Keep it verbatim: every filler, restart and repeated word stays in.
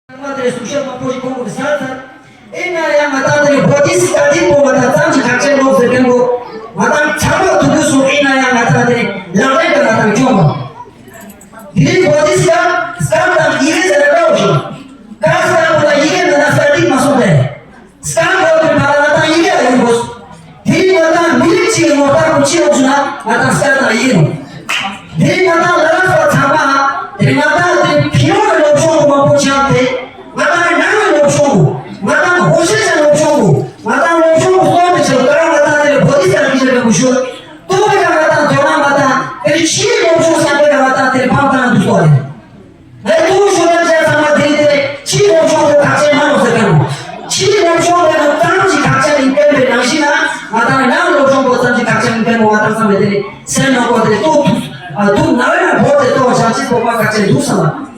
ཚང་མ་དེ་གསུང་བཤད་མང་པོ་ཞིག་གོང་གི་ཟ་ཚར། ཨེ་ན་ཡང་ང་ཏང་དེ་བོ་དྷི་སི་ཏ་དེ་པོ་ང་ཏང་ཙམ་ཞིག་ཁག་ཆེན་ནོག་ཟེར་མཁན་པོ། ང་ཏང་ཚང་མ་ཐུག་གི་སོང་། ཨེ་ན་ཡང་ང་ཏང་དེ་ལག་ལེན་དུ་ང་ཏང་སྐྱོང་བ། དེ་རིང་བོ་དྷི་སི་ཏ་སྐམ་དང་ཡི་གེ་ཟེར་བ་འདྲ་བོ་ཞིག་ཀ་སྐམ་པོ་ལ་ཡི་གེ་འདི་ན་ས་ཏིག་མ་སོང་སྟེ། སྐམ་དགོས་པའི་བར་ལ་ང་ཏང་ཡི་གེ་ཡོད་དགོས། དེ་རིང་ང་ཏང་མི་རིགས་གཅིག་གི་ངོ་རྟགས་པོ་ཅི་ཡོང་ཞུ་ན་ང་ཏང་སྐམ་དང་ཡི་གེ་ཡིན། དེ་རིང་ང་ཏང་ལ་དྭགས་པ་ཚང་མ་དེ་རིང་ང་ཏང་དེ་ཕྱི་ལོགས་ཀྱི་སློབ་སྦྱོང་པོ་མང་པོ་བྱུང་སྟེ། ང་ཏང་ནང་གི་སློབ་སྦྱོང་པོ། ང་ཏང་ཧོ་ཤེ་ཅན་སློབ་སྦྱོང་པོ། ང་ཏང་སློབ་སྦྱོང་པོ་སྟོན་པའི་ཆེད་དུ་ང་ཏང་དེ་རིང་བོ་དྷི་སི་ཏ་གི་ཞལ་ལག་པོ་ཞུ། ལྟོ་བའི་ཀ་ང་ཏང་དོ་སྣང་ང་ཏང་དེ་རིང་ཕྱིའི་སློབ་སྦྱོང་བསམ་པའི་ཀ་ང་ཏང་དེ་རིང་ཕམ་བཏང་འདུག་སོ་རེད། ངས་ཐུགས་ཞུ་ན་བྱས་ཚང་མ་དེ་རིང་དེ་ཕྱིའི་སློབ་སྦྱོང་དེ་ཁག་ཆེན་མ་ནོག་ཟེར་མཁན་པོ། ཕྱིའི་སློབ་སྦྱོང་དེ་ནི་ཙམ་ཞིག་ཁག་ཆེན་ཡིན་པའི་ནང་བཞིན་ན་ང་ཏང་ནང་སློབ་སྦྱོང་པོ་ཙམ་ཞིག་ཁག་ཆེན་ཡིན་མཁན་པོ། ང་ཏང་ཚང་མས་དེ་རིང་སེམས་ནང་ཁོག་དེ་ལྟོ་ཐུག་ཐུག་ན་བའི་ན་བོ་དེ་ལྟོ་བྱང་ཆེན་པོ་མ་ཁག་ཆེན་འདུག་བསམ་ལ།